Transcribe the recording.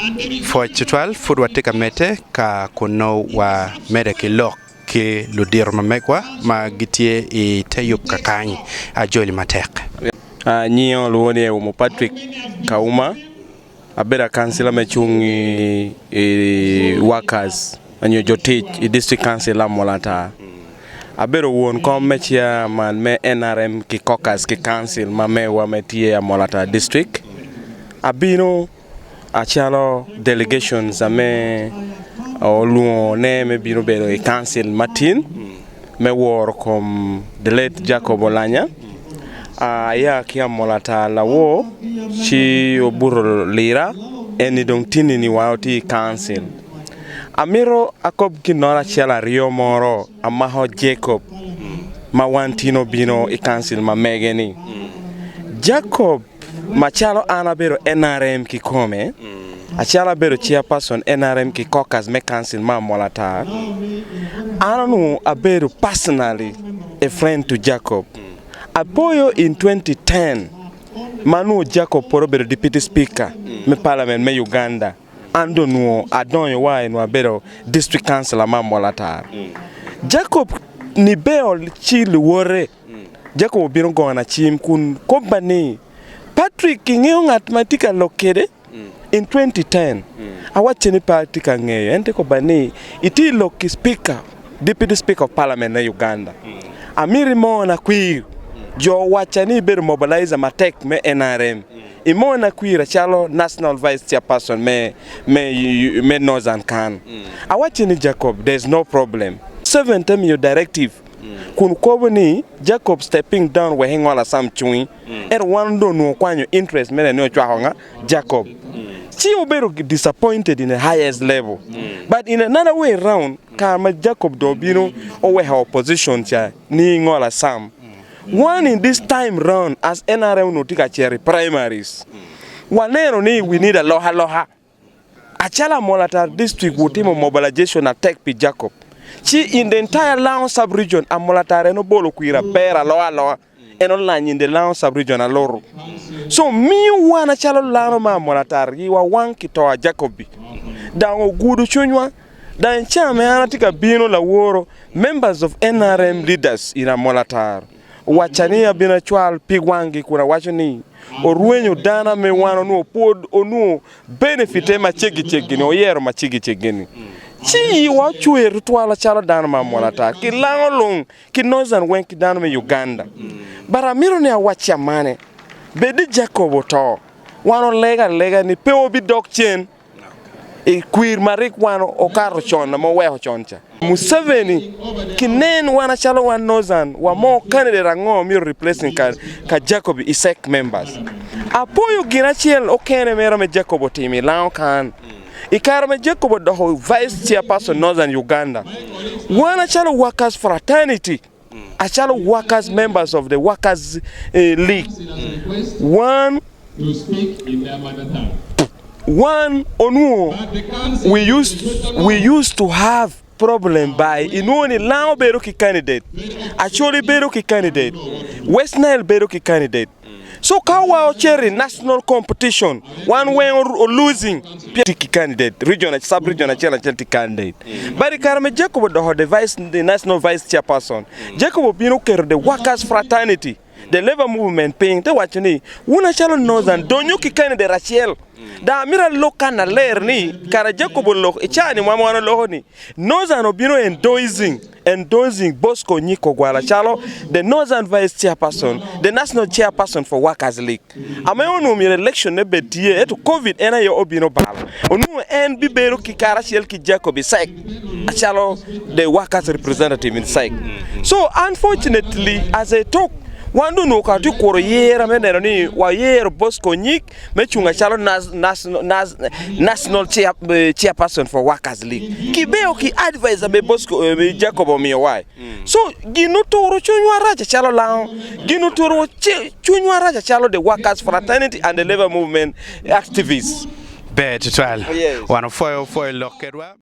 Pwoc tutwal pud watye ka medde ka kun nongo wamedde ki lok ki ludito ma megwa ma gitye i te yub kakany. Ajoli matek. Anyinga olwongo ni Eumo Patrick Kauma, abedo akancila me cung i workers nyo jo tic i district council Amwola Ata. Abedo won kom me chairman me NRM ki caucus ki council ma mewa ma tye Amwola Ata district. Abino acalo delegations ame olwongo ne me bino bedo i council matin me woro kom the late Jacob Olanya. Aya ki Amwola Ata lawor ci obuto lira eni dong tini ni wa tye i council. Amito akob ginoro acel aryo moro amako Jacob ma wan tin obino i council ma mege ni. Jacob macalo an abedo NRM kikome, acalo abedo chairperson NRM ki caucus me council ma Amwola Atar, an onongo abedo personally a friend to Jacob. Apoyo in 2010 ma nongo Jacob pwod obedo deputy speaker me parliament me Uganda, An dong onongo adonyo wa i nongo abedo district councilor ma Amwola Atar. Jacob ni ber ci luwote. Jacob obino gona cim kun kobba ni, Patrick ingeyo ngat ma atye ka lok kwede? In 2010, awacce ni pe atye ka ngeyo. En te kobba ni, Itye i lok ki speaker, deputy speaker of parliament me Uganda. Amiti mona kwir. Jo owacca ni ibedo mobilizer matek me NRM. Imona kwira calo National Vice Chairperson me me me Northern kan. Awacce ni Jacob, there is no problem. 70 miyo directive kun kobo ni Jacob stepping down wek ingol Sam cungi. Ento wan dong onongo okwanyo interest mere ni ocwako nga? Jacob. Ci obedo disappointed in the highest level. But in another way round, kare ma Jacob dong obino oweko opposition ca ni ingol Sam. Wan in this time round as NRM onongo tye ka cito i primaries, waneno ni we need alokaloka. Acalo Amolatar district wutimo mobilization atek pi Jacob, ci in the entire Lango sub region Amolatar en obolo kwir aber aloka aloka, en olany in the Lango sub region aluru. So miyo wan acalo lano me Amolatar yiwa wang ki to a Jacob-bi dang ogudo cwinywa. Dang i ca me an atye ka bino laworo, members of nrm leaders in Amolatar owacca ni abino acwal pig wanggi kun awaco ni orwenyo dana me wan onongo pwod onongo benefite maceggi ceggi ni oyero maceggi ceggi ni ci iwa ocwer tutwal acalo dano ma Amolatar ki lango lung ki Northern weng ki dano me Uganda but amito ni awacci amane bed ni Jacob oto wan olega alega ni pe wabidok cen. I kwir ma rik wan okato con ma oweko con ca. Museveni ki nen wan acalo wan Northern wa mo candidate ango myero replacing ka, ka Jacob i sec members. Apoyo gin acel okene mere me Jacob otimo i lango kan. I kare ma Jacob odoko vice chairperson Northern Uganda, wan acalo workers fraternity, acalo workers members of the workers eh, league, wan One onwongo we used we used to have problem by inwongo ni Lango bedo ki candidate, Acholi bedo ki candidate, West Nile bedo ki candidate. So ka wa ocito i national competition wan weng o losing pien tye ki candidate region sub region acel acel tye ki candidate. But i kare ma Jacob odoko the vice the national vice chairperson, Jacob obino oketo the workers fraternity The Labour Movement piny te waco ni, Wun acalo Northern donyo ki candidate acel. Dong amito alok kan aler ni kara Jacob olok i caa ni ma wan oloko ni Northern obino endorsing endorsing Bosco Onyik Ogwal acalo the Northern Vice Chairperson, the National Chairperson for Workers League. Ame onongo myero election ne bed tye ento Covid en aye obino obalo. Onongo en bibedo ki karacel ki Jacob i CEC acalo the workers representative in CEC. So unfortunately as I talk wan dong onongo kara watye ka kuro yera me neno ni wayero Bosco Onyik me cung acalo national chairperson for workers league. Kibeo ki advice me Bosco Jacob omiyo wa. So gin oturo cwinywa rac acalo lango, gin oturo cwinywa rac acalo the workers fraternity and the labour movement activists. Ber tutwal. Wan opwoyo pwoyo lok kedwa.